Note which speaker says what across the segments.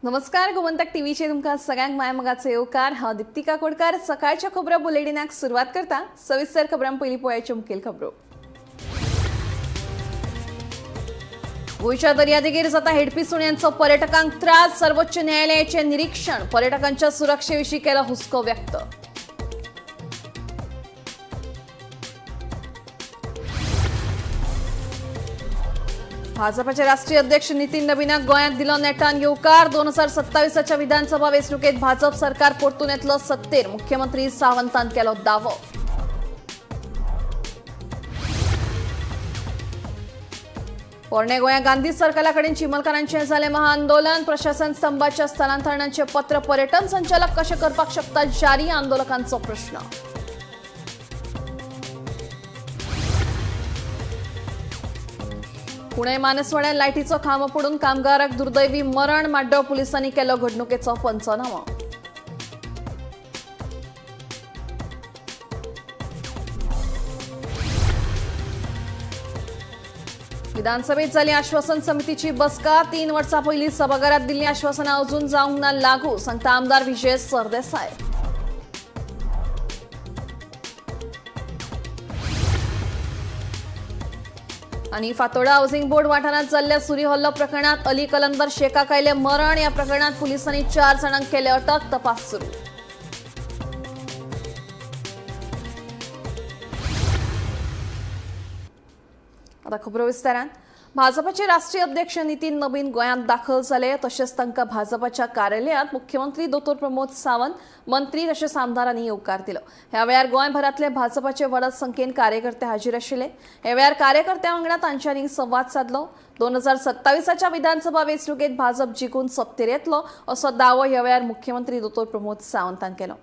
Speaker 1: नमस्कार, गोमंतक टीव्हीचेर तुमकां सगळ्यांक मायमोगाचो येवकार. हांव दिप्ती काकोडकार. सकाळच्या खबरां बुलेटिनाक सुरवात करता. सविस्तर खबरां पयलीं पळोवपाच्यो मुखेल खबरो. गोंयच्या दर्यादेगेर जाता हेडपी सुण्यांचो पर्यटकांक त्रास. सर्वोच्च न्यायालयाचें निरीक्षण. पर्यटकांच्या सुरक्षेविशीं केला हुस्को व्यक्त. भाजपाचे राष्ट्रीय अध्यक्ष नितीन नबीनाक गोंयांत दिलो नेटान येवकार. 2027च्या विधानसभा वेंचणुकेत भाजप सरकार परतून येतलो सत्तेर, मुख्यमंत्री सावंतान केलो दावो. पोरणे गोंया गांधी सर्कला कडेन चिमलकारांचें जालें महाआंदोलन. प्रशासन स्तंभाच्या स्थलांतरणाचे पत्र पर्यटन संचालक कशें करपाक शकता जारी, आंदोलकांचो प्रश्न. पुणे मानसवाड्यात लायटीचो खांबो पडून कामगाराक दुर्दैवी मरण. माड्डो पोलिसांनी केलो घडणुकेचो पंचनामो. विधानसभेत झाली आश्वासन समितीची बसका. 3 वर्सां पयलीं सभाघरात दिल्लीं आश्वासनां अजून जावंक ना लागू, सांगता आमदार विजय सरदेसाय. आणि फातोडा हाऊसिंग बोर्ड वाठारांत जाल्ल्या सुरी हल्लो प्रकरणात अली कलंदर शेखाक आयलें मरण. या प्रकरणात पोलिसांनी 4 जाणांक केले अटक. तपास सुरू. आता खबरो विस्तारान. भाजपाचे राष्ट्रीय अध्यक्ष नितीन नबीन गोंयांत दाखल जाले. तशेंच तांकां भाजपाच्या कार्यालयांत मुख्यमंत्री दोतोर प्रमोद सावंत, मंत्री तशेंच आमदारांनी येवकार दिलो. ह्या वेळार गोंयभरांतले भाजपाचे व्हड संख्येन कार्यकर्ते हाजीर आशिल्ले. ह्या वेळार कार्यकर्त्यां वांगडा तांच्यांनी संवाद सादलो. 2027च्या विधानसभा वेंचणुकेत भाजप जिखून सत्तेर येतलो असो दावो ह्या वेळार मुख्यमंत्री दोतोर प्रमोद सावंतान केलो.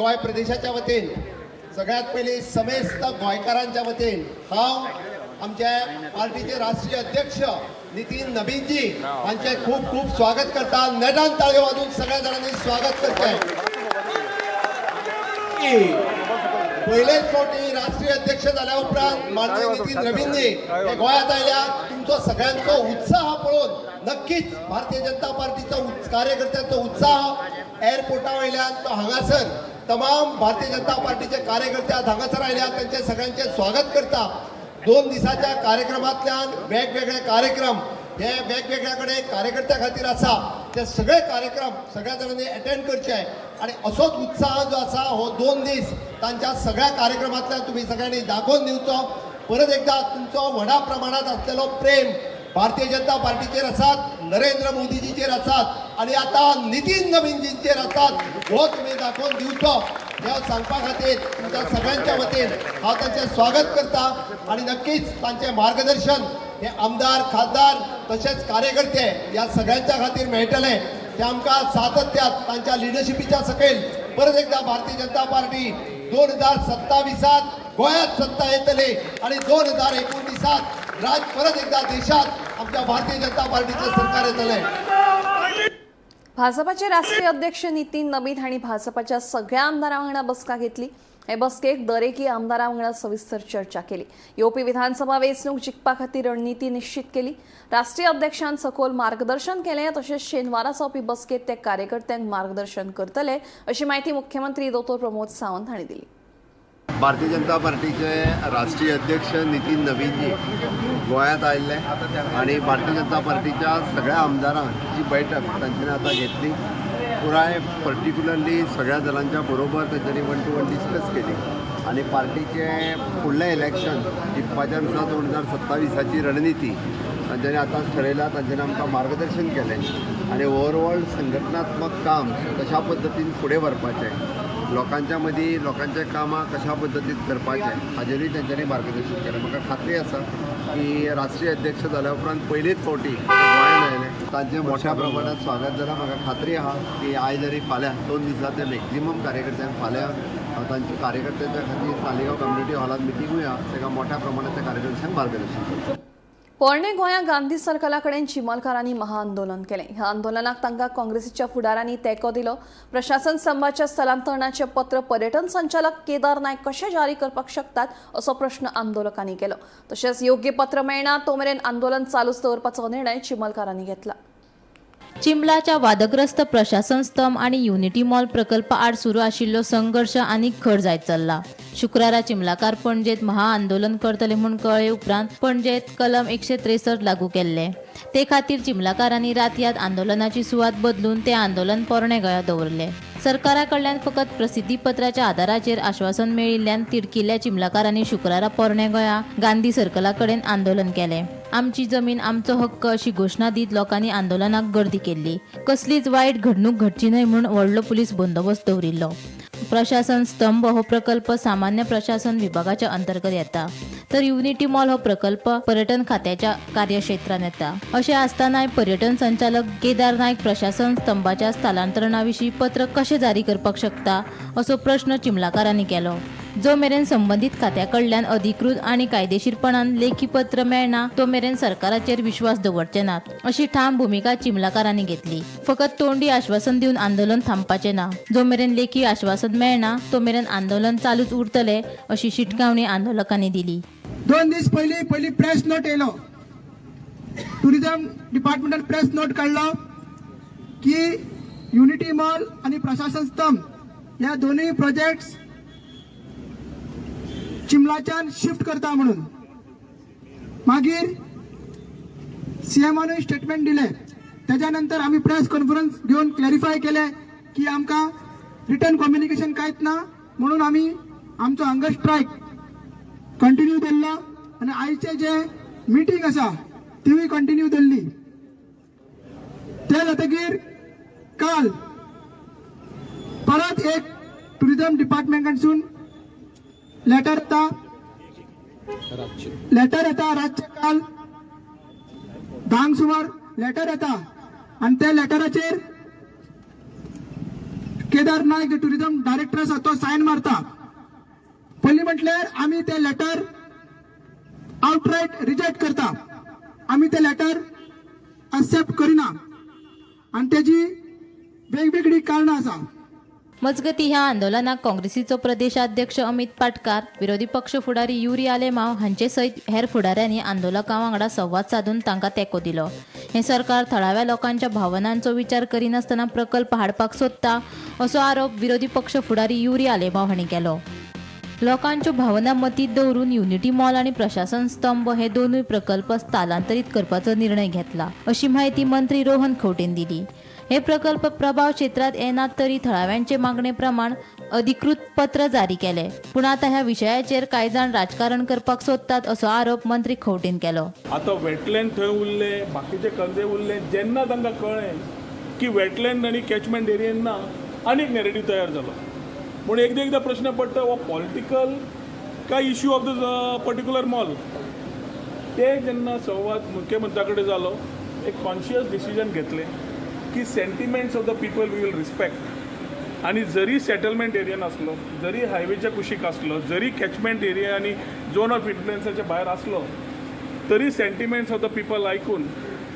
Speaker 2: गोंय प्रदेशाच्या वतीन सगळ्यात पयलीं समेस्त गोंयकारांच्या वतीन हांव आमच्या पार्टीचे राष्ट्रीय अध्यक्ष नितीन नबीनजी हांचे खूब खूब स्वागत करता. नेटान ताळयो वाजून सगळ्या जाणांनी स्वागत करचें. पयलेच फावटी राष्ट्रीय अध्यक्ष जाल्या उपरांत माननीय नितीन नबीनजी हे गोंयांत आयल्या. तुमचो सगळ्यांचो उत्साह पळोवन नक्कीच भारतीय जनता पार्टीचो कार्यकर्त्यांचो उत्साह एअरपोर्टा वयल्यान तो हांगासर तमाम भारतीय जनता पार्टीचे कार्यकर्ते आज हांगासर आयल्या, तांचे सगळ्यांचे स्वागत करता. 2 दिसाच्या कार्यक्रमांतल्यान वेगवेगळे कार्यक्रम हे वेगवेगळ्या कडेन कार्यकर्त्या खातीर आसा, ते सगळे कार्यक्रम सगळ्या जाणांनी अटेंड करचे आणि असोच उत्साह जो आसा हो 2 दीस तांच्या सगळ्या कार्यक्रमांतल्यान तुमी सगळ्यांनी दाखोवन दिवचो. परत एकदा तुमचो व्हडा प्रमाणात आसलेलो प्रेम भारतीय जनता पार्टीचेर आसात, नरेंद्र मोदीजीचेर आसात आणि आता नितीन नबीनजींचेर आसात, हो तुमी दाखोवन दिवचो हे सांगपा खातीर तुमच्या सगळ्यांच्या वतीन हांव तांचें स्वागत करता. आणि नक्कीच तांचें मार्गदर्शन हे आमदार, खासदार तशेंच कार्यकर्ते ह्या सगळ्यांच्या खातीर मेळटलें. ते आमकां सातत्यात तांच्या लिडरशिपीच्या सकयल परत एकदा भारतीय जनता पार्टी 2027 गोंयांत सत्ता येतली आणि 2029 राज परत एकदा देशात आमच्या भारतीय जनता पार्टीचें सरकार येतलें.
Speaker 1: भाजपाचे राष्ट्रीय अध्यक्ष नितीन नबीन हांणी भाजपाच्या सगळ्या आमदारां वांगडा बसका घेतली. हे बसकेक दरेकी आमदारां वांगडा सविस्तर चर्चा केली. येवपी विधानसभा वेंचणूक जिखपा खातीर रणनिती निश्चित केली. राष्ट्रीय अध्यक्षान सखोल मार्गदर्शन केलें. तशेंच शेनवारा जावपी बसकेत ते कार्यकर्त्यांक मार्गदर्शन करतले अशी माहिती मुख्यमंत्री दोतोर प्रमोद सावंत हांणी दिली.
Speaker 3: भारतीय जनता पार्टीचे राष्ट्रीय अध्यक्ष नितीन नवीनजी गोंयांत आयिल्ले आनी भारतीय जनता पार्टीच्या सगळ्या आमदारांची बैठक तांच्यानी आतां घेतली. पुराय पर्टिक्युलरली सगळ्या दलांच्या बरोबर तांच्यांनी वन टू वन डिस्कस केली आनी पार्टीचे फुडलें इलेक्शन जिखपाच्या दिसा 2027ची रणनिती तांच्यांनी आतांच ठरयला. तांच्यांनी आमकां मार्गदर्शन केलें आनी ओवरऑल संघटनात्मक काम कशा पद्दतीन फुडें व्हरपाचें, लोकांच्या मदीं लोकांच्या कामां कशा पद्दतीन करपाचें हाजेरूय तेंच्यांनी मार्गदर्शन केलें. म्हाका खात्री आसा की राष्ट्रीय अध्यक्ष जाल्या उपरांत पयलीच फावटी ते गोंयांत आयले, तांचें मोठ्या प्रमाणात स्वागत जालां. म्हाका खात्री आहा की आयज आनी फाल्यां 2 दिसां ते मॅक्झिमम कार्यकर्त्यांक फाल्यां तांच्या कार्यकर्त्यांच्या खातीर तालिगांव कम्युनिटी हॉलांत मिटिंगूय आहा, ताका मोठ्या प्रमाणात त्या कार्यकर्त्यांक मार्गदर्शन करचें.
Speaker 1: पोरणे गोंया गांधी सर्कला कडेन चिमलकारांनी महाआंदोलन केलें. ह्या आंदोलनाक तांकां काँग्रेसीच्या फुडारांनी तेंको दिलो. प्रशासन स्तंभाच्या स्थलांतरणाचें पत्र पर्यटन संचालक केदार नायक कशें जारी करपाक शकतात असो प्रश्न आंदोलकांनी केलो. तशेंच योग्य पत्र मेळना तो मेरेन आंदोलन चालूच दवरपाचो निर्णय चिमलकारांनी घेतला.
Speaker 4: चिंबलाच्या वादग्रस्त प्रशासन स्तंभ आनी युनिटी मॉल प्रकल्पा आड सुरू आशिल्लो संघर्श आनीक खर जायत चल्ला. शुक्रारा चिंबलाकार पणजेत महाआंदोलन करतले म्हूण कळ्ळे उपरांत पणजेत कलम 163 लागू केल्ले. ते खातीर चिंबलाकारांनी रातयात आंदोलनाची सुवात बदलून ते आंदोलन पोरणे गोंया दवरले. सरकारा कडल्यान फकत प्रसिद्धीपत्राच्या आदाराचेर आश्वासन मेळिल्ल्यान तिडकिल्ल्या चिंबलाकारांनी शुक्रारा पोरणे गोंया गांधी सर्कला कडेन आंदोलन केलें. "आमची जमीन, आमचो हक्क" अशी घोशणा दीत लोकांनी आंदोलनाक गर्दी केल्ली. कसलीच वायट घडणूक घडची न्हय म्हूण व्हडलो पुलीस बंदोबस्त दवरिल्लो. प्रशासन स्तंभ हो प्रकल्प सामान्य प्रशासन विभागाच्या अंतर्गत येता, तर युनिटी मॉल हो प्रकल्प पर्यटन खात्याच्या कार्यक्षेत्रात येता. अशें आसतनाय पर्यटन संचालक केदार नायक प्रशासन स्तंभाच्या स्थलांतरणाविशीं पत्र कशें जारी करपाक शकता असो प्रश्न चिंबलाकारांनी केलो. जो मेरेन संबंदीत खात्या कडल्यान अधिकृत आनी कायदेशीरपणान लेखी पत्र मेळना तो मेरेन सरकाराचेर विश्वास दवरचे नात अशी ठाम भुमिका चिंबलाकारांनी घेतली. फकत तोंडी आश्वासन दिवन आंदोलन थांबपाचें ना. जो मेरेन लेखी आश्वासन मेळना तो मेरेन आंदोलन चालूच उरतले अशी शिटकावणी आंदोलकांनी दिली.
Speaker 5: 2 दीस पयलीं पयलीं प्रेस नोट येयलो. टुरिझम डिपार्टमेंटान प्रेस नोट काडलो की युनिटी मॉल आनी प्रशासन स्तंभ ह्या दोनूय प्रोजेक्ट्स चिमलाच्यान शिफ्ट करता म्हणून. मागीर सीएमानूय स्टेटमेंट दिले. त्याच्या नंतर आमी प्रेस कॉन्फरन्स घेवन क्लॅरिफाय केले की आमकां रिटर्न कम्युनिकेशन कांयच ना म्हणून आमी आमचो हंगर स्ट्रायक कंटिन्यू दवरलो आनी आयचे जे मिटींग आसा तिवूय कंटिन्यू दवरली. ते जातकीर काल परत एक टुरिझम डिपार्टमेंटासून लेटर येता. लेटर येता रातचे, काल 10क सुमार लेटर येता आनी त्या लेटराचेर केदार नायक जे टुरिझम डायरेक्टर आसा तो सायन मारता. पयलीं म्हटल्यार आमी ते लेटर आउटरायट रिजेक्ट करता. आमी ते लेटर एक्सेप्ट करिना आनी तेजी वेगवेगळी कारणां आसा.
Speaker 4: मजगती, ह्या आंदोलनाक काँग्रेसीचो प्रदेशाध्यक्ष अमित पाटकार, विरोधी पक्ष फुडारी युरी आलेमाव हांचे सयत हेर फुडाऱ्यांनी आंदोलकां वांगडा संवाद सादून तांकां तेंको दिलो. हें सरकार थळाव्या लोकांच्या भावनांचो विचार करिनासतना प्रकल्प हाडपाक सोदता असो आरोप विरोधी पक्ष फुडारी युरी आलेमाव हांणी केलो. लोकांच्यो भावना मतींत दवरून युनिटी मॉल आनी प्रशासन स्तंभ हे दोनूय प्रकल्प स्थलांतरीत करपाचो निर्णय घेतला अशी म्हायती मंत्री रोहन खंवटेन दिली. हे प्रकल्प प्रभाव क्षेत्रात येनात तरी थळाव्यांचे मागणे प्रमाण अधिकृत पत्र जारी केले. पूण आतां ह्या विशयाचेर कांय जाण राजकारण करपाक सोदतात असो आरोप मंत्री खंवटेन केलो.
Speaker 6: आतां वेटलँड थंय उरले, बाकीचे कंदे उरले. जेन्ना तांकां कळ्ळें की वेटलँड आनी कॅचमेंट एरियेन ना, आनीक नॅरेटीव तयार जालो. पूण एकदां एकदां प्रश्न पडटा, हो पॉलिटिकल काय issue of the particular mall? ते जेन्ना संवाद मुख्यमंत्र्या कडेन जालो, एक कॉन्शियस डिसिजन घेतलें की sentiments of the people we will respect आनी जरी सेटलमेंट एरियन आसलो, जरी हायवेच्या कुशीक आसलो, जरी कॅचमेंट एरिया आनी झोन ऑफ इन्फ्लुएन्साच्या भायर आसलो तरी सेंटिमेंट्स ऑफ the people आयकून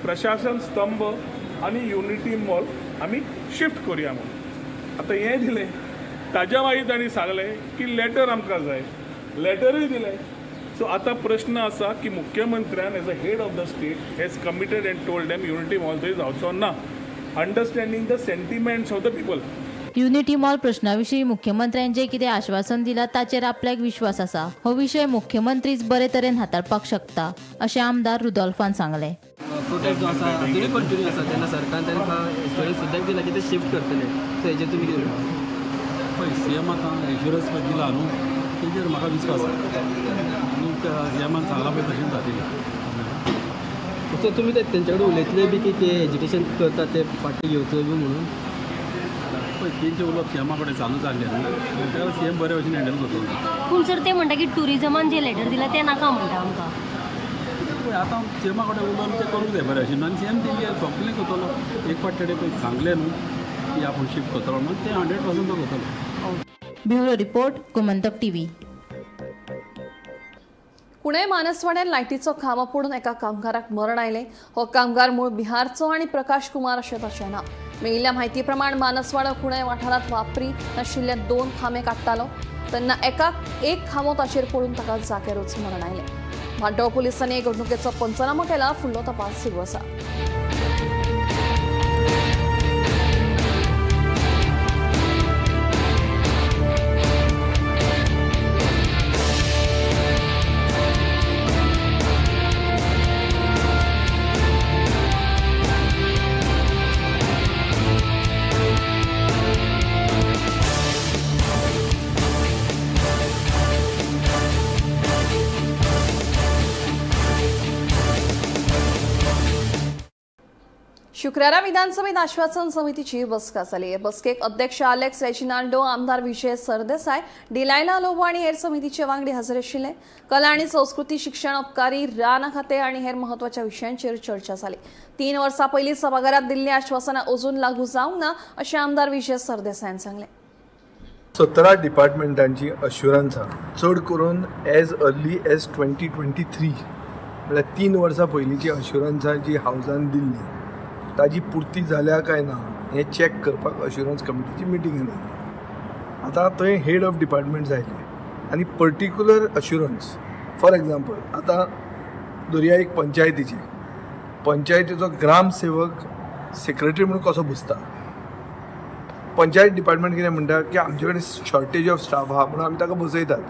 Speaker 6: प्रशासन स्तंभ आनी युनिटी मॉल आमी शिफ्ट करुया म्हणून. आतां हें दिलें, ताज्या मागीर तांणी सांगलें की लेटर आमकां जाय. लेटरूय दिलें. सो आतां प्रश्न आसा की मुख्यमंत्र्यान as a head of the state has committed and told them Unity Mall थंय जावचो ना, understanding the sentiments of the people.
Speaker 4: Unity mall प्रश्ना विशीं मुख्यमंत्र्यान जें कितें आश्वासन दिलां ताचेर आपल्याक विश्वास आसा. हो विशय मुख्यमंत्रीच बरे तरेन हाताळपाक शकता अशें आमदार रुदोल्फान सांगलें.
Speaker 7: प्रोटेस्ट जो आसा अजुनूय कंटिन्यू आसा तेन्ना सरकारान तांकां एश्योरन्स सुद्दां दिला की ते शिफ्ट करतले, सो हेजेर तुमी कितें म्हणटा?
Speaker 8: पळय, सी एम आतां एश्युरन्स पळय दिला न्हू, तेजेर म्हाका विस्वास आसा आनी सी एमान सांगलां पळय तशेंच जातलें.
Speaker 7: सो तुमी ते तेंचे कडेन उलयतले बी की ते एजिटेशन करता ते फाटीं घेवचो बी म्हणून?
Speaker 8: पळय, तेंचें उलोवप सी एमा कडेन चालू जाल्लें न्हू, ताका सी एम बरे भशेन हँडल करतलो.
Speaker 9: पूण सर, ते म्हणटा की टुरिजमान जे लेटर दिला ते नाका म्हणटा आमकां.
Speaker 8: पळय, आतां सी एमा कडेन उलोवन तें करूंक जाय बरें भशेन आनी सी एम तेंचे सोंपलें करतलो. एक फावट तेणें पळय सांगलें न्हू की आपूण शिफ्ट करतलो म्हणून, तें 100% तो करतलो.
Speaker 4: Bureau report, Gomantak TV.
Speaker 1: Pune मानसवाड्यात लायटीचो खांबो पडून एका कामगाराक मरण आयलें. हो कामगार मूळ बिहारचो आनी प्रकाश कुमार अशें ताचें नांव. मेळिल्ल्या म्हायती प्रमाण मानसवाडो कुणे वाठारांत वापरी नाशिल्ले 2 खांबे काडटालो तेन्ना एकाक एक खांबो ताचेर पडून ताका जाग्यारूच मरण आयलें. भांडवळ पुलिसांनी हे घडणुकेचो पंचनामो केला. फुडलो तपास सुरू आसा. शुक्रारा विधानसभेत आश्वासन समितीची बसका जाली. हे बसकेक अध्यक्ष आलेक्स रेजिनाल्डो, आमदार विजय सरदेसाय, डिलायला लोबो आनी हेर समितीचे वांगडी हजर आशिल्ले. कला आनी संस्कृती, शिक्षण, अबकारी, रान खातें आनी हेर म्हत्वाच्या विशयांचेर चर्चा जाली. 3 वर्सां पयलीं सभाघरात दिल्लीं आश्वासनां अजून लागू जावंक ना अशें आमदार विजय सरदेसायान सांगलें.
Speaker 10: 17 डिपार्टमेंटांची अश्युरन्स आहा, चड करून एज अर्ली एज 2023, म्हळ्यार 3 वर्सां पयलींची अश्युरन्सां जी हावजान दिल्ली ताजी पुर्ती जाल्या काय ना हें चॅक करपाक अश्युरन्स कमिटीची मिटींग जाल्ली. आतां थंय हेड ऑफ डिपार्टमेंट्स आयले आनी पर्टिक्युलर अश्युरन्स, फॉर एग्जाम्पल, आतां धरया एक पंचायतीची, पंचायतीचो ग्रामसेवक सेक्रेटरी म्हणून कसो बसता. पंचायत डिपार्टमेंट कितें म्हणटा की आमचे कडेन शॉर्टेज ऑफ स्टाफ आहा म्हणून आमी ताका बसयतात.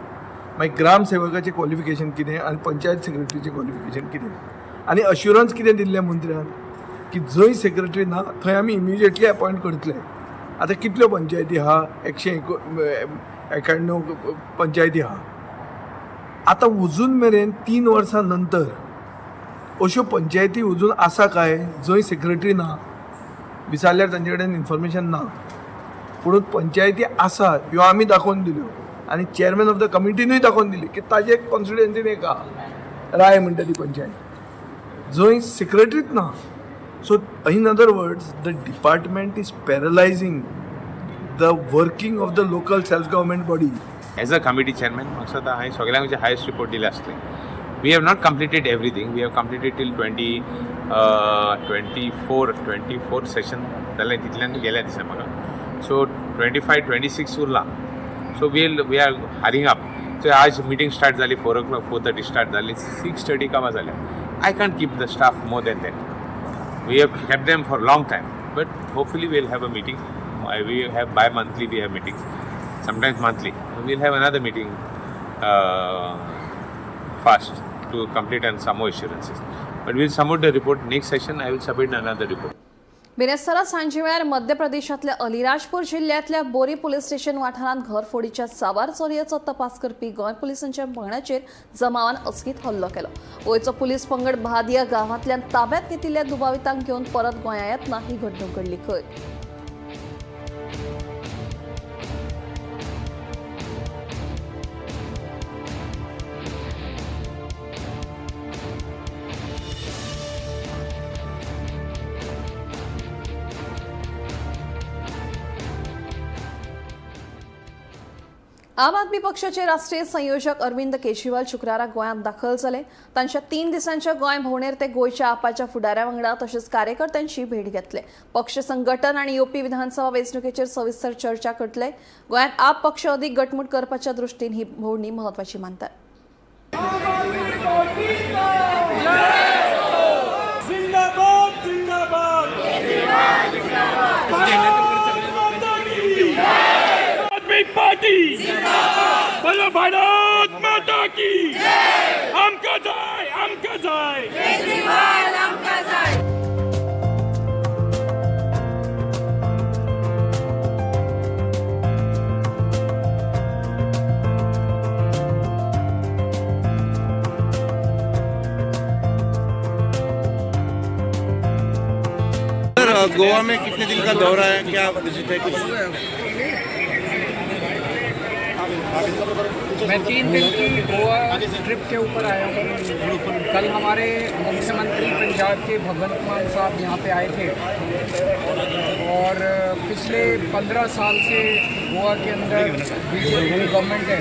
Speaker 10: मागीर ग्रामसेवकाचें क्वॉलिफिकेशन कितें आनी पंचायत सेक्रेटरीचें क्वॉलिफिकेशन कितें आनी अश्युरन्स कितें दिल्लें मंत्र्यान की जंय सेक्रेटरी ना थंय आमी इमिजिएटली अपॉयंट करतले. आतां कितल्यो पंचायती आहा? 191 पंचायती आहा. आतां अजून मेरेन 3 वर्सां नंतर अश्यो पंचायती अजून आसा काय जंय सेक्रेटरी ना? विचारल्यार तांचे कडेन इन्फॉर्मेशन ना. पूण पंचायती आसा ह्यो आमी दाखोवन दिल्यो आनी चेअरमॅन ऑफ the कमिटीनूय दाखोवन दिली की ताजे कॉन्स्टिट्युएन्सीन एक आहा, राय म्हणटा ती पंचायत, जंय सेक्रेटरीच ना. So in other words, the department is paralysing the working of the local self government body.
Speaker 11: As a committee chairman म्हाका दिसता हांवें सगळ्यांक हायस्ट रिपोर्ट दिले आसले. We have not completed everything. We have completed till 24 session जालें, तितल्यान गेल्या दिसा म्हाका. सो 25, 26 उरला. So we are hurrying up. So आज मिटींग स्टार्ट जाली 4 o'clock, 4:30 start जाली, 6:30 कामां जाल्या. I can't keep the staff more than that. We have kept them for long time, but hopefully we'll have a meeting. We have bi-monthly, we have meetings, sometimes monthly. We'll have another meeting fast to complete on some more assurances. But we'll submit the report next session. I will submit another report.
Speaker 1: बिरेस्तारा सांजे वेळार मध्य प्रदेशांतल्या अलिराजपूर जिल्ह्यांतल्या बोरी police station वाठारांत घरफोडीच्या साबार चोरयेचो तपास करपी गोंय पुलिसांच्या पंगडाचेर जमावान अचकीत हल्लो केलो. गोंयचो पुलीस पंगड बहादिया गांवांतल्यान ताब्यात घेतिल्ल्या दुबावितांक घेवन परत गोंया येतना ही घडणूक घडली खंय. आम आदमी पक्षाचे राष्ट्रीय संयोजक अरविंद केजरीवाल शुक्रारा गोंयांत दाखल जाले. तांच्या 3 दिसांच्या गोंय भोंवडेर ते गोंयच्या आपाच्या फुडाऱ्या वांगडा तशेंच कार्यकर्त्यांची भेट घेतले. पक्ष संघटन आनी येवपी विधानसभा वेंचणुकेचेर सविस्तर चर्चा करतले. गोंयांत आप पक्ष अदीक घटमूट करपाच्या दृश्टीन ही भोंवडी म्हत्वाची मानतात.
Speaker 6: जिंदाबाद, जिंदाबाद. भारत माता की. की आमकां जाय, आमकां जाय.
Speaker 12: गोवा में कितने दिन का दौरा है, क्या विजिट है कुछ?
Speaker 13: मैं 3 दिन की गोवा ट्रिप के ऊपर आया हूँ। कल हमारे मुख्यमंत्री पंजाब के भगवंत मान साहब यहाँ पे आए थे और पिछले 15 साल से गोवा के अंदर बीजेपी की गवर्नमेंट है।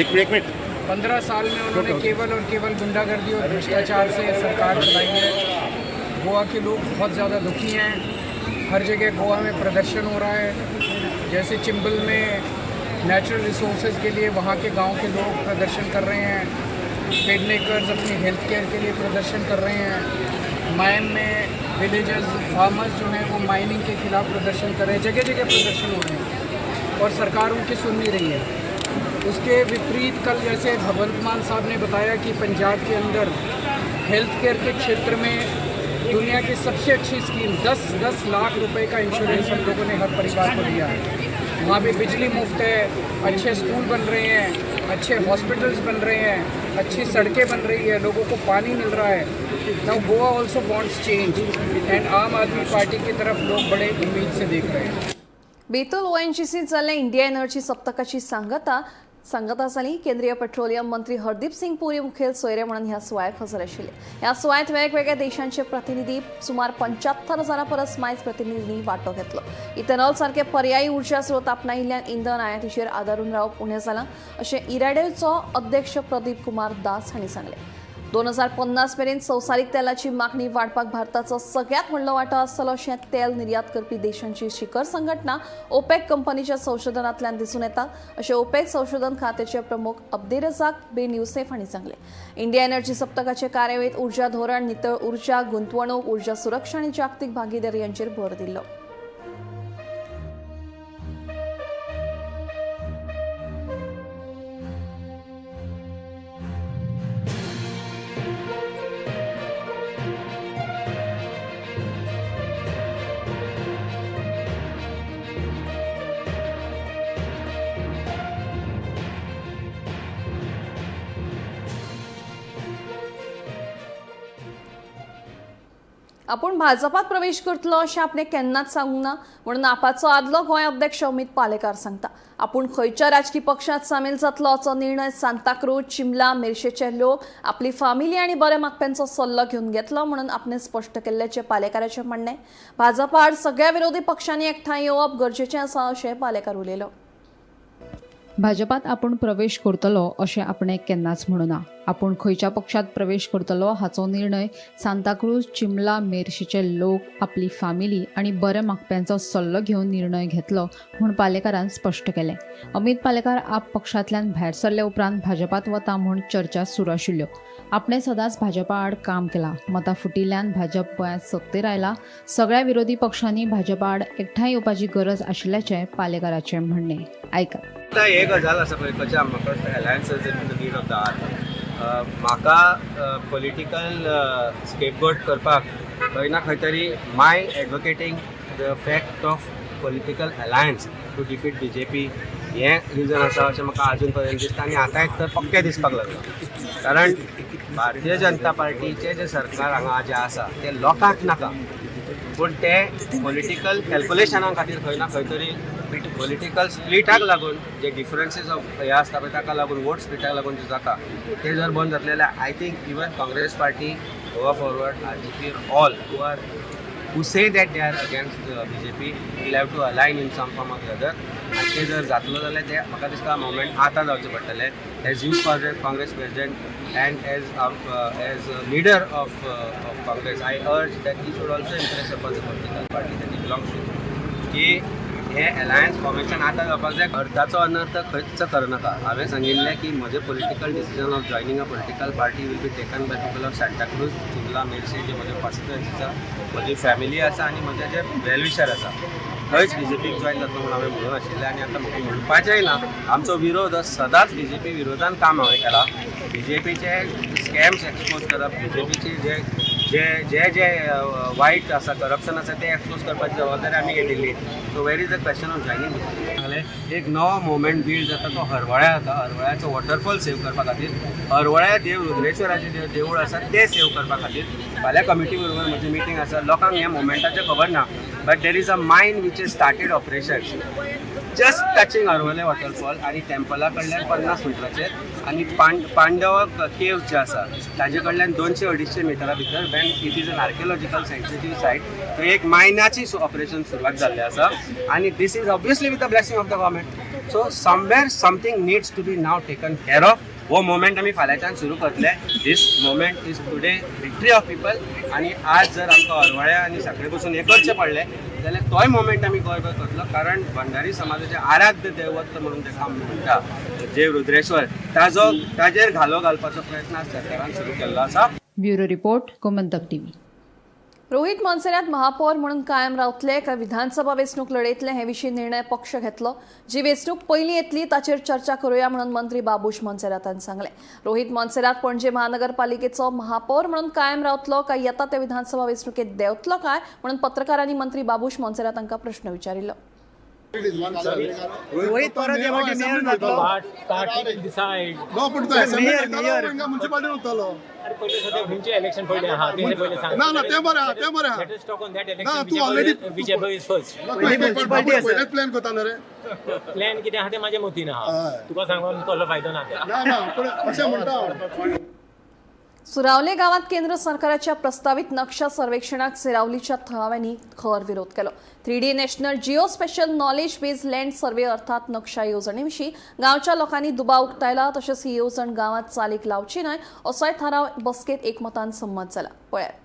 Speaker 12: एक मिनट।
Speaker 13: 15 साल में उन्होंने केवल और केवल गुंडागर्दी और भ्रष्टाचार से सरकार चलाई है। गोवा के लोग बहुत ज़्यादा दुखी हैं। हर जगह गोवा में प्रदर्शन हो रहा है। जैसे चिंबल में नेचुरल रिसोर्सेज के लिए वहाँ के गांव के लोग प्रदर्शन कर रहे हैं। पेडनेकर्स अपनी हेल्थ केयर के लिए प्रदर्शन कर रहे हैं। मायम में विलेजर्स, फार्मर्स जो हैं वो माइनिंग के खिलाफ प्रदर्शन कर रहे हैं। जगह जगह प्रदर्शन हो रहे हैं और सरकार उनकी सुन नहीं रही है। उसके विपरीत कल जैसे भगवंत मान साहब ने बताया कि पंजाब के अंदर हेल्थ केयर के क्षेत्र में दुनिया की सबसे अच्छी स्कीम 10-10 लाख रुपए का इंश्योरेंस हम लोगों ने हर परिवार को दिया है। वहाँ पे बिजली मुफ्त है, अच्छे स्कूल बन रहे हैं, अच्छे हॉस्पिटल्स बन रहे हैं, अच्छी सड़कें बन रही है, लोगों को पानी मिल रहा है। Now Goa also wants change and Aam Aadmi Party की तरफ लोग बड़े उम्मीद से देख रहे हैं।
Speaker 1: बेतुल ओएनजीसीत जाल्ल्या इंडिया एनर्जी सप्तकाची सांगता सांगता जाली. केंद्रीय पेट्रोलियम मंत्री हरदीप सिंग पुरी मुखेल सोयरे म्हणून ह्या सुवाळ्याक हजर आशिल्ले. ह्या सुवाळ्यांत वेगवेगळ्या देशांचे प्रतिनिधी सुमार 75,000 परस मायज प्रतिनिधींनी वांटो घेतलो. इथेनॉल सारके पर्यायी उर्जा स्रोत आपणायिल्ल्यान इंधन आयातीचेर आदारून रावप उणें जालां अशें इराडेचो अध्यक्ष प्रदीप कुमार दास हांणी सांगलें. 2050 मेरेन संवसारीक तेलाची मागणी वाडपाक भारताचो सगळ्यांत व्हडलो वांटो आसतलो अशें तेल निर्यात करपी देशांची शिखर संघटना ओपेक कंपनीच्या संशोधनांतल्यान दिसून येता अशें ओपेक संशोधन खात्याचे प्रमुख अब्देरजाक बेन युसेफ हांणी सांगलें. इंडिया एनर्जी सप्तकाचे कार्यावळींत उर्जा धोरण, नितळ उर्जा, गुंतवणूक, उर्जा सुरक्षा आनी जागतीक भागीदारी हांचेर भर दिल्लो. आपूण भाजपात प्रवेश करतलो अशें आपणें केन्नाच सांगूंक ना म्हणून आपाचो आदलो गोंय अध्यक्ष अमित पालेकार सांगता. आपूण खंयच्या राजकी पक्षांत सामील जातलो असो निर्णय सांताक्रूज, चिमला, मेरशेचे लोक आपली फामिली आनी बरे मागप्यांचो सल्लो घेवन घेतलो म्हणून आपणें स्पश्ट केल्ल्याचें पालेकाराचें म्हणणें. भाजपा आड सगळ्या विरोधी पक्षांनी एकठांय येवप गरजेचें आसा अशें पालेकार उलयलो.
Speaker 14: भाजपात आपूण प्रवेश करतलो अशें आपणें केन्नाच म्हणूना. आपूण खंयच्या पक्षात प्रवेश करतलो हाचो निर्णय सांताक्रूज, चिमला, मेरशेचे लोक, आपली फामिली आनी बरे मागप्यांचो सल्लो घेवन निर्णय घेतलो म्हूण पालेकारान स्पश्ट केलें. अमित पालेकार आप पक्षांतल्यान भायर सरले उपरांत भाजपात वता म्हूण चर्चा सुरू आशिल्ल्यो. आपणें सदांच भाजपा आड काम केलां. मतां फुटिल्ल्यान भाजप गोंयांत सत्तेर आयला. सगळ्या विरोधी पक्षांनी भाजपा आड एकठांय येवपाची गरज आशिल्ल्याचें पालेकाराचें म्हणणें. आयकात.
Speaker 15: आतां एक गजाल आसा पळय, कशें म्हाका alliances in the need of the hour. म्हाका पॉलिटिकल स्केपगोट करपाक खंय ना खंय तरी my advocating the fact of political alliance to defeat BJP हें रिजन आसा अशें म्हाका आजून पर्यंत दिसता आनी आतां एक तर पक्कें दिसपाक लागलां. कारण भारतीय जनता पार्टीचें जें सरकार हांगा जें आसा तें लोकांक नाका, पूण तें पॉलिटिकल कॅल्कुलेशना खातीर खंय ना खंय तरी पॉलिटिकल स्प्लिटाक लागून जे डिफरन्सीस ऑफ हे आसता पळय ताका लागून वोट स्प्लिटाक लागून जें जाता तें जर बंद जातलें जाल्यार I think even Congress Party, Goa Forward, RGP, all who are who say that they are against BJP will have to align in some form or the other. आनी तें जर जातलो जाल्यार तें म्हाका दिसता मुवमेंट आतां जावचें पडटलें. As youth Congress president and as leader of Congress I urge that he should also impress upon the political party that he belongs to की हे अलायन्स फॉर्मेशन आतां जावपाक जाय. अर्थाचो अनर्थ खंयच करनाका. हांवें सांगिल्लें की म्हजें political decision of joining a political party will be taken by people of Santacruz, Chimla, Merces, जे म्हजे कॉन्स्टिट्युएन्सी आसा, म्हजी फॅमिली आसा आनी म्हजे जे वेलविशर आसा. खंयच बीजेपीक जॉयन जातलो म्हणून हांवें म्हणून आशिल्लें आनी आतां म्हाका म्हणपाचेंय ना. आमचो विरोध सदांच बीजेपी विरोधान काम हांवें केलां. बीजेपीचे स्कॅम्स एक्सपोज करप, बीजेपीचे जे जे जे जे वायट आसा, करप्शन आसा, तें एक्सपोज करपाची जबाबदारी आमी घेतिल्ली. So where is the question of joining? सांगलें, एक नवो मुवमेंट बिल्ड जाता तो हरवळ्या जाता. हरवळ्याचो वॉटरफॉल सेव करपा खातीर, हरवळ्या देव रुद्रेश्वराचें जे देवूळ आसा तें सेव करपा खातीर फाल्यां कमिटी बरोबर म्हजी मिटींग आसा. लोकांक ह्या मुवमेंटाचें खबर ना, but there is a mine which is started operation just touching Harvalem waterfall आनी टेम्पला कडल्यान 50 मिटराचेर आनी पांडव केव्स जे आसा ताजे कडल्यान 200-250 मिटरा भितर, when it is an archaeological sensitive site, थंय एक मायनाची ऑपरेशन सुरवात जाल्लें आसा आनी this is obviously with the blessing of the government. So somewhere something needs to be now taken care of. हो मुवमेंट आमी फाल्यांच्यान सुरू करतले. This movement is today victory of people. आनी आज जर आमकां हरवळ्या आनी सांखळे बसून हें करचें पडलें जाल्यार तोय मुवमेंट आमी गोंयभर करतलो, कारण भंडारी समाजाचें आराध्य दैवत म्हणून ताका आमी म्हणटा, जे रुद्रेश्वर, ताजो ताजेर घालो घालपाचो प्रयत्न आज सरकारान सुरू केल्लो आसा.
Speaker 14: Bureau report, Gomantak TV.
Speaker 1: Rohit Monserrate महापौर म्हणून कायम रावतले काय विधानसभा वेंचणूक लढयतले हे विशीं निर्णय पक्ष घेतलो. जी वेंचणूक पयलीं येतली ताचेर चर्चा करूया म्हणून मंत्री बाबूश मोन्सेरातान सांगलें. रोहित मोन्सेरात पणजे महानगरपालिकेचो महापौर म्हणून कायम रावतलो काय येता त्या विधानसभा वेंचणुकेत देंवतलो काय म्हणून पत्रकारांनी मंत्री बाबूश मोन्सेरात हांकां प्रश्न विचारिल्लो.
Speaker 12: रोहित परत ह्या फावटी मेयर जातलो.
Speaker 16: Party decide.
Speaker 17: No, पूण तो असेंब्ली म्युन्सिपालिटीन उरतलो.
Speaker 16: अरे, पयले सद्या खंयचे इलेक्शन पडले आहा तें पयलें सांग.
Speaker 17: ना ना, तें बरें आहा, तें बरें आहा.
Speaker 16: Let us talk on that.
Speaker 17: ना, तूं already
Speaker 16: whichever is first.
Speaker 17: पयलेच प्लॅन करता न्हू रे.
Speaker 16: प्लॅन कितें आहा तें म्हाज्या मतीन आहा, तुका सांगून कसलो फायदो ना.
Speaker 17: ना ना, पूण अशें म्हणटा हांव.
Speaker 1: सुरावले गावात केंद्र सरकाराच्या प्रस्तावित नक्षा सर्वेक्षणाक सिरावलीच्या थळाव्यांनी खर विरोध केलो. 3D national geo spatial knowledge base land survey अर्थात नक्षा येवजणेविशीं गांवच्या लोकांनी दुबाव उक्तायला. तशेंच ही येवजण गावात चालीक लावची न्हय असोय थाराव बसकेत एकमतान संमत जाला. पळयात.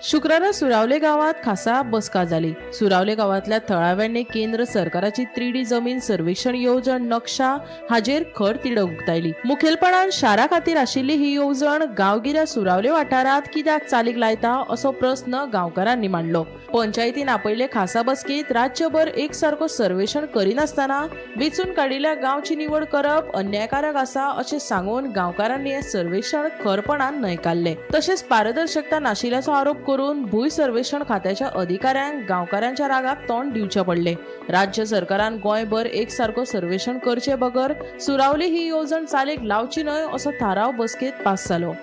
Speaker 4: शुक्रारा सुरावले गावात खासा बसका जाली. सुरावले गावातल्या थळाव्यांनी केंद्र सरकाराची 3D जमीन सर्वेक्षण येवजण नक्षा हाजेर खर तिडक उक्तायली. मुखेलपणान शारा खातीर आशिल्ली ही येवजण गांवगिऱ्या सुरावले वाठारांत कित्याक चालीक लायता असो प्रस्न गांवकारांनी मांडलो. पंचायतीन आपयले खासा बसकेत राज्यभर एकसारको सर्वेक्षण करिनासतना वेंचून काडिल्ल्या गांवची निवड करप अन्यायकारक आसा अशें सांगून गांवकारांनी हें सर्वेक्षण खरपणान न्हयकारले. तशेंच पारदर्शकता नाशिल्ल्याचो आरोप करून भूंय सर्वेक्षण खात्याच्या अधिकाऱ्यांक गांवकारांच्या रागाक तोंड दिवचें पडलें. राज्य सरकारान गोंयभर एकसारको सर्वेक्षण करचे बगर सुरावली ही येवजण चालीक लावची न्हय असो थाराव बसकेत पास जालो.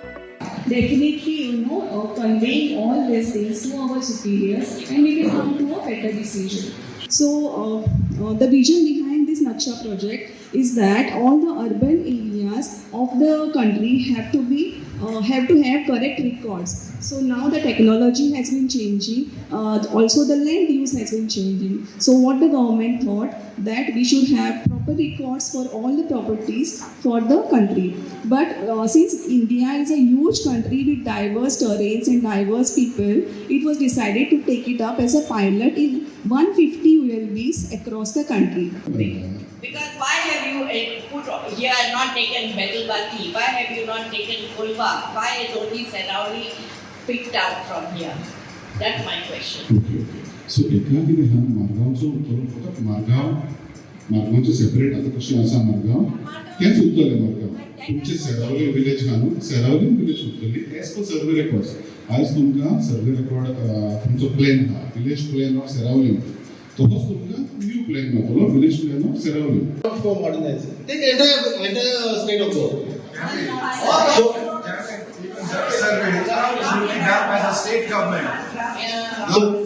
Speaker 18: Definitely conveying all these things to our superiors and we will come to a better decision. So the vision behind this Naksha project is that all the urban areas of the country have to have correct records. So now the technology has been changing, also the land use has been changing. So what the government thought, that we should have proper records for all the properties for the country. But since India is a huge country with diverse terrains and diverse people, it was decided to take it up as a pilot in 150 ULBs across the country.
Speaker 19: Because why have you put here not taken Betalbatim? Why have you not taken Colva? Why is only Seraulim picked out from here? That's my question.
Speaker 20: Okay, so एका कितें आहा, मारगांवचो उरतलो फकत Margao. मारगांवचें separate आतां कशें आसा मारगांव तेंच उरतलें. मारगांव तुमचें सेरावली विलेज आहा न्हू, सेरावली विलेज उरतली एज पर सर्वे रेकॉर्ड्स. आयज तुमकां सर्वे रेकॉर्ड तुमचो प्लॅन आहा, विलेज प्लॅन ऑफ सेरावली, तसोच तुमकां न्यू प्लॅन मेळटलो, village plan of Seraulim.
Speaker 2: For modernizing. Take entire state of Goa. So,
Speaker 12: survey is really done by the state government,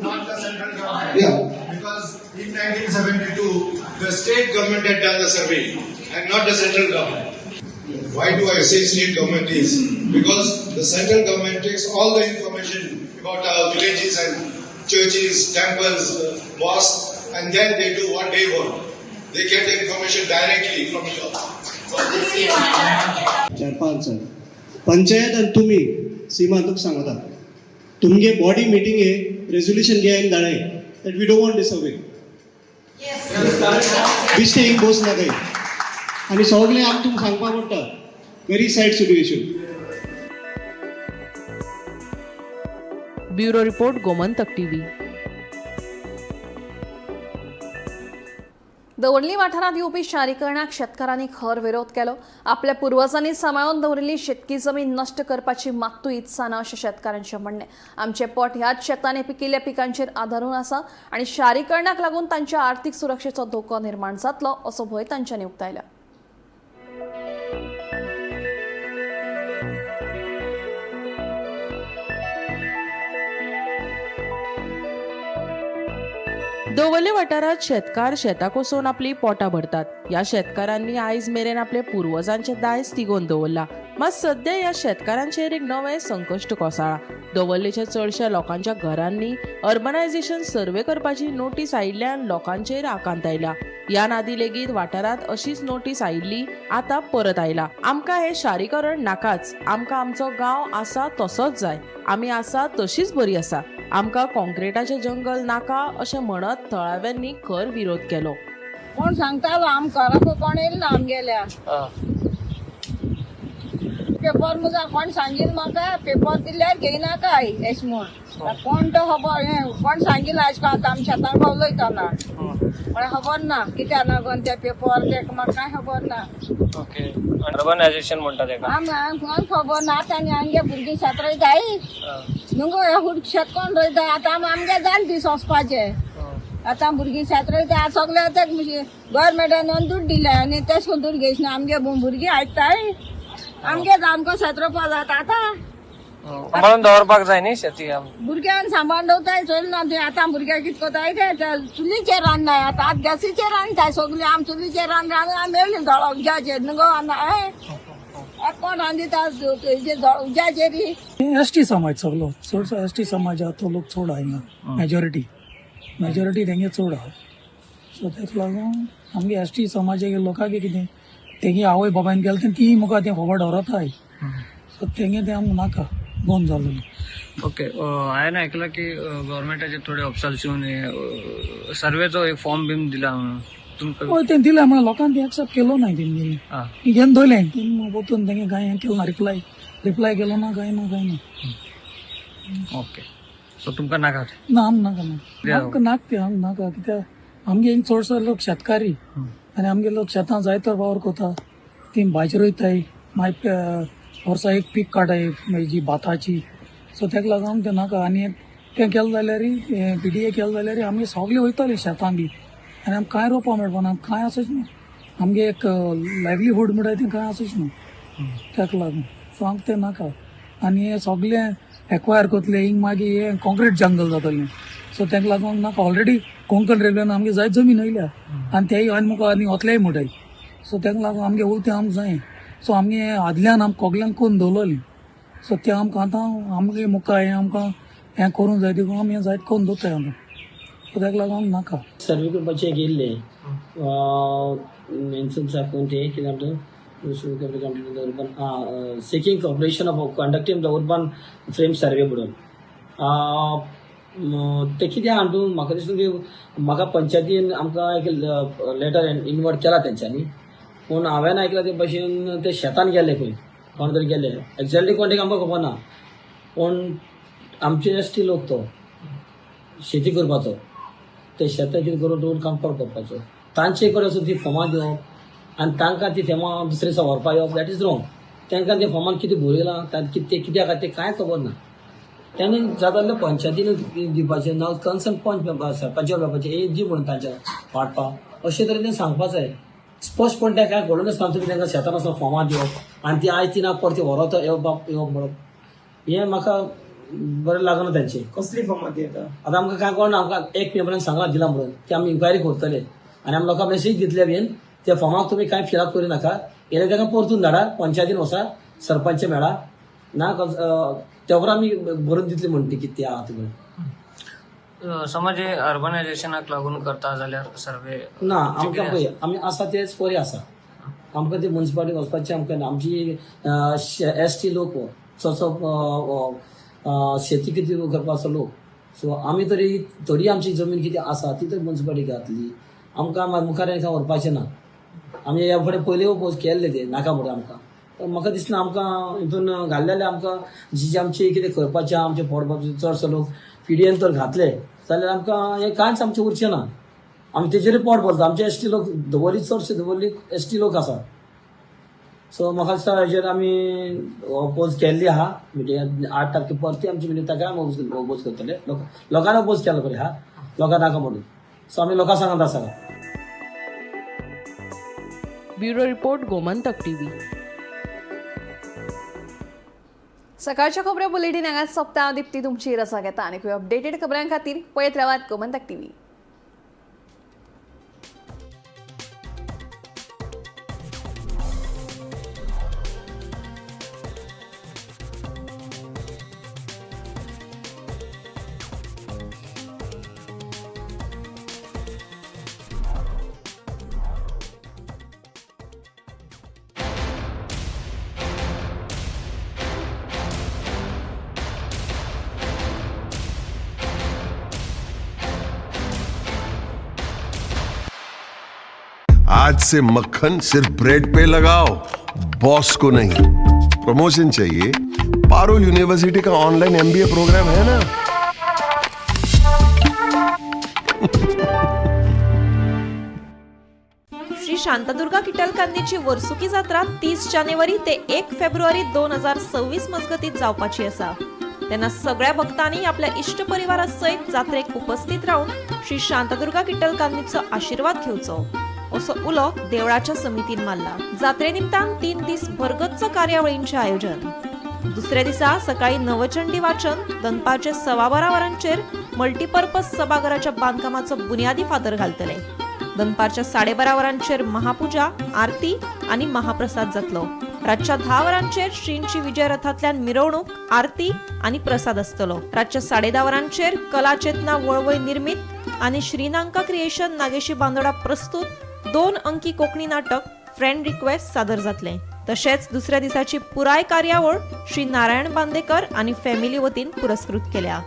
Speaker 12: not the central government. Because in 1972, the state government had done the survey and not the central government. Why do I say state government is? Because the central government takes all the information about our villages and churches, temples, mosques, and then they do what they want. They get the information directly from here.
Speaker 2: चार पांच जाण पंचायत आनी तुमी सीमा तुका सांगता, तुमगे body मिटिंगे resolution घे आनी धाडाय that we don't want this survey. बेश्टें एक बस नाकाय आनी सगळें आमकां तुमकां सांगपा पडटा. Very sad situation.
Speaker 4: Bureau report, Gomantak TV.
Speaker 1: दवर्ली वाठारांत येवपी शारीकरणाक शेतकारांनी खर विरोध केलो. आपल्या पुर्वजांनी सांबाळून दवरिल्ली शेतकी जमीन नश्ट करपाची मात्तूय इत्सा ना अशें शेतकारांचें म्हणणें. आमचें पोट ह्याच शेतांनी पिकिल्ल्या पिकांचेर आदारून आसा आनी शारीकरणाक लागून तांच्या आर्थीक सुरक्षेचो धोको निर्माण जातलो असो भंय तांच्यांनी उक्तायला.
Speaker 21: दवर्ले वाठारांत शेतकार शेतां कोसोवन आपली पोटां भरतात. ह्या शेतकारांनी आयज मेरेन आपले पुर्वजांचे दायज तिगोवन दवरला. मात सद्या ह्या शेतकारांचेर एक नवें संकश्ट कोसळ्ळां. दवर्लेच्या चडश्या लोकांच्या घरांनी अर्बनायझेशन सर्वे करपाची नोटीस आयिल्ल्यान लोकांचेर आकांत आयला. ह्या नादी लेगीत वाठारांत अशीच नोटीस आयिल्ली आतां परत आयला. आमकां हें शारीकरण नाकाच, आमकां आमचो गांव आसा तसोच जाय, आमी आसा तशीच बरी आसा, आमकां कॉन्क्रिटाचें जंगल नाका अशें म्हणत थळाव्यांनी खर विरोध केलो.
Speaker 22: कोण सांगतालो आमकां कोण येयल ना आमगेल्या पेपर मुजा कोण सांगील म्हाका पेपर दिल्यार घेयनाकाय एश म्हूण कोण तो खबर हें कोण सांगील आयज आतां आमी शेतान पावलयतना पण खबर ना कित्याक लागून ते पेपर ते म्हाका कांय खबर ना.
Speaker 16: ओके, अर्बनायझेशन म्हणटा तेका
Speaker 22: आमकां खबर ना. आतां आनी आमगे भुरगीं शेत रोयताय न्हू ग शेत कोण रोयता आतां आमगे जाल दीस वचपाचे. आतां भुरगीं शेत रोयता सगळे आतां गव्हर्मेंटान दूद दिले आनी तेश करून दूद घेयच ना. आमगे भुरगीं आयकताय आमगे आमकां शेत रोवपा जाता आतां
Speaker 16: सांबाळून दवरपाक जाय न्ही शेती.
Speaker 22: भुरग्यान सांबाळून दवरताय चोयल ना ते आतां भुरग्याक कितें करताय ते चुलीचेर रांदनाय आतां आतां गॅसीचेर रांदताय सगळीं. आम चुलीचेर रांद रांदून आमी मेळ्ळी दोळा उज्याचेर न्हू गो कोण रांदिता उज्याचेर.
Speaker 23: एस टी समाज सगलो चडसो एस टी समाज आहा तो लोक चड आहा हिंगा मेजॉरिटी मेजॉरिटी तेंगे चड आहा. सो तेका लागून आमगे एस टी समाजाचे लोकांक कितें तेंगे आवय बापायन केलें तें ती मुखार तें खबर दवरताय. सो तेंगे तें आमकां नाका बंद जालें.
Speaker 24: ओके, हांवें आयकलां की गव्हर्मेंटाचे थोडे ऑफिसर्स येवन सर्वेचो एक फॉर्म बीन दिला म्हणून तुमकां.
Speaker 23: हय, तें दिलें म्हणल्यार लोकांनी तें एक्सेप्ट केलो ना तेंगे घेवन दवरलें तें वचून तेंगे कांय हें केलें ना, रिप्लाय रिप्लाय केलो ना कांय ना कांय ना.
Speaker 24: ओके, सो तुमकां नाका
Speaker 23: ना आम नाका ना आमकां नाका तें आम नाका कित्याक आमगे हिंग चडसो लोक शेतकारी आनी आमगे लोक शेतां जायतो वावर करता. ती भाजी रोयताय मागीर वर्सा एक पीक काडटाय जी भाताची. सो तेका लागून तें नाका. आनी तें केलें जाल्यार पी डी ए केलें जाल्यार आमी सगळीं वयतालीं शेतां बी आनी आमकां कांय रोवपा मेळपाना कांय आसूच न्हू. आमगे एक लायवलीहूड म्हणटा तें कांय आसूच न्हू तेका लागून. सो आमकां तें नाका. आनी हें सगळें एक्वायर करतलें हिंग मागीर हें कॉन्क्रीट जंगल जातलें. सो तेका लागून नाका. ऑलरेडी कोंकण रेल्वेन आमगे जायत जमीन येयल्या आनी तेय आनी मुखार आनी वतलेय म्हणटाय. सो तेका लागून आमगे उरतें आमकां जाय. सो आमगे आदल्यान आमकां कोगल्यान करून दवरलें. सो तें आमकां आतां आमगे मुखार हें आमकां हें करूंक जाय देखून आमी हें जायत करून दवरताय आमकां. सो तेका लागून आमकां नाका.
Speaker 25: सर्वे करपाचें गेल्लें मेन्सन साहेब कोण ते कितें म्हणटा urban seeking cooperation of conducting the urban frame survey म्हणून तें कितें आहा न्हू म्हाका दिसता की म्हाका पंचायतीन आमकां एक लेटर इनवर्ट केला तेंच्यांनी. पूण हांवें आयकलां ते भशेन ते शेतान गेले खंय कोण तरी गेले एक्झॅक्टली कोण ते आमकां खबर ना. पूण आमचे एस टी लोक तो शेती करपाचो ते शेतां कितें करून दवरून काम करपाचो तांचे कडेन वचून ती फॉर्मां दिवप आनी तांकां ती फॉर्मां दुसरे दिसा व्हरपा येवप that is wrong. तांकां ते फॉर्मान कितें बरयलां कितें कित्याक तें कांय खबर ना. तेणें जाता जाल्यार पंचायतीन दिवपाचें ना कन्सर्न पंच सरपंच मेळपाचें हे दी म्हणून तांच्या वांटपाक अशें तरेन तें सांगपा जाय. स्पश्टपण तें कांय घडून आसना तुमी तांकां शेतान वचून फॉर्मां दिवप आनी ती आयज ती ना परती व्हरोत येवप येवप म्हणप हें म्हाका बरें लागना तेंचें.
Speaker 7: कसली फॉर्मां दिता
Speaker 25: आतां आमकां कांय कळना. आमकां एक मेंबरान सांगलां दिलां म्हणून की आमी इन्क्वायरी करतले आनी आमी लोकांक मेसेज दितले बीन त्या फॉर्माक तुमी कांय फिलअप करी नाका येयले ताका परतून धाडा पंचायतीन वचा सरपंच मेळा ना त्या उपरांत आमी भरून दितली म्हण ती कितें आहा ती.
Speaker 24: समज हे अर्बनायझेशनाक लागून करता जाल्यार सर्वे
Speaker 25: ना आमकां पळय आमी आसा तेच बरें आसा. आमकां ती मुन्सिपालिटी वचपाचें आमकां ना. आमची एस टी लोक हो चडसो शेती कितें करपाचो लोक. सो आमी तरी थोडी आमची जमीन कितें आसा ती तरी मुन्सिपालिटी घातली आमकां मुखार हांकां व्हरपाचें ना. आमी ह्या फुडें पयलीं ओपोज केल्ले ते नाका म्हणून आमकां. म्हाका दिसना आमकां हितून घाल्ले जाल्यार आमकां जी आमची कितें करपाचें आमचें पोट भरपाचें चडसो लोक पिडयेन तर घातले जाल्यार आमकां हें कांयच आमचें उरचें ना. आमी तेजेर पोट भरता. आमचे एस टी लोक दवर्ली, चडशे दवर्ली एस टी लोक आसा. सो म्हाका दिसता हेजेर आमी ओपोज केल्ली आहा मिटिंगान. 8 तारखे परती आमची मिटींग, ताका आमी ओपोज करतले. लोकांनी ओपोज केलो पळय हा, लोकां नाका म्हणून. सो आमी लोकां सांगत आसा.
Speaker 21: Bureau report, Gomantak TV.
Speaker 1: सकाळच्या खबऱ्यो बुलेटीन हांगाच सोंपता. हांव दिप्ती तुमची रजा घेता आनी अपडेटेड खबरां खातीर पळयत रावात गोमंतक टीव्ही.
Speaker 3: आज से मक्खन सिर्फ ब्रेड पे लगाओ, बॉस को नहीं. प्रमोशन चाहिए? पारुल यूनिवर्सिटी का ऑनलाइन एमबीए प्रोग्राम है ना.
Speaker 5: श्री शांतादुर्गा किटलकान्नीची वर्सुकी जात्रा 30 जानेवारी ते 1 फेब्रुवारी 2026 मजगतीत जावपाची आसा. तेन्ना सगळ्या भक्तांनी आपल्या इश्ट परिवारा सयत जात्रेक उपस्थित रावन श्री शांतादुर्गा किटलकान्नीचो आशिर्वाद घेवचो असो उलो देवळाच्या समितीन मारला. जात्रे निमतान 3 दीस भरगच्च कार्यावळींचें आयोजन. दुसऱ्या दिसा सकाळी नवचंडी वाचन, दनपारचे 12:15 वरांचेर मल्टीपर्पज सभाघराच्या बांदकामाचो बुन्यादी फातर घालतले. दनपारच्या 12:30 वरांचेर महापूजा, आरती आनी महाप्रसाद जातलो. रातच्या 10 वरांचेर श्रींची विजय रथांतल्यान मिरवणूक, आरती आनी प्रसाद आसतलो. रातच्या 10:30 वरांचेर कला चेतना वळवय निर्मीत आनी श्रीनांका क्रिएशन नागेशी बांदोडा प्रस्तुत 2 अंकी कोंकणी नाटक फ्रेंड रिक्वेस्ट सादर जातलें. तशेंच दुसऱ्या दिसाची पुराय कार्यावळ श्री नारायण बांदेकर आनी फॅमिली वतीन पुरस्कृत केल्या.